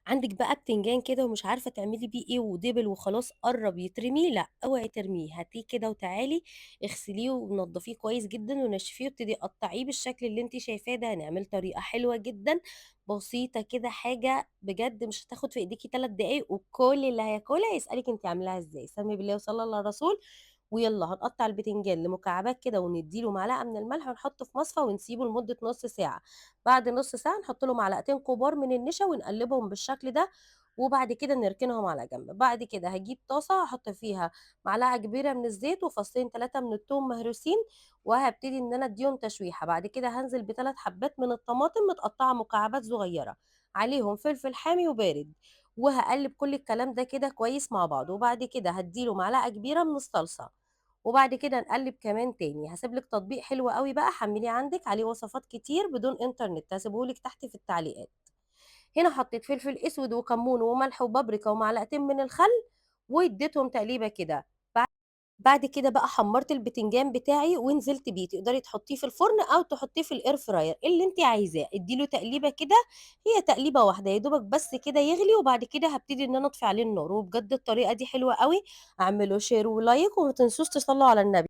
عندِك بقى بتنجان كده ومش عارفة تعملي بيه إيه ودِبِل وخلاص قرّب يترمي، لأ اوعي ترميه، هاتيه كده وتعالي اغسليه ونضّفيه كويس جدًا ونشفيه وابتدي قطّعيه بالشكل اللي أنتِ شايفاه ده. هنعمل طريقة حلوة جدًا بسيطة كده، حاجة بجد مش هتاخد في إيديكِ 3 دقايق، وكل اللي هياكلها يسألِك أنتِ عاملاها إزاي. سمّي بالله وصلي على الرسول، ويالّا هنقطّع البتنجان لمكعبات كده وندّي له معلقة من الملح ونحطه في مصفى ونسيبه لمدة نُص ساعة. بعد نُص ساعة نحط له معلقتين كبار من النشا ونقلبهم بالشكل ده، وبعد كده نركنهم على جنب. بعد كده هاجيب طاسة هاحط فيها معلقة كبيرة من الزيت وفصين 3 من التوم مهروسين، وهابتدي إن أنا أديهم تشويحة. بعد كده هانزل ب3 حبات من الطماطم متقطعة مكعبات صغيرة، عليهم فلفل حامي وبارد، وهاقلب كل الكلام ده كده كويس مع بعضه. وبعد كده هادي له معلقة كبيرة من الصلصة، وبعد كده نقلب كمان تاني. هاسيب لِك تطبيق حلو أوي بقى حمّليه عندِك عليه وصفات كتير بدون إنترنت، هاسيبه لِك تحت في التعليقات. هنا حطيت فلفل أسود وكمون وملح وبابريكا ومعلقتين من الخل واديتهم تقليبة كده. بعد كده بقى حمرت البتنجان بتاعي ونزلت بيه، تقدري تحطيه في الفرن أو تحطيه في الair fryer اللي أنتِ عايزاه. ادي له تقليبة كده، هي تقليبة واحدة يا دوبك بس كده يغلي، وبعد كده هابتدي إن أنا أطفي عليه النار. وبجد الطريقة دي حلوة أوي، اعملوا share وlike وما تنسوش تصلوا على النبي.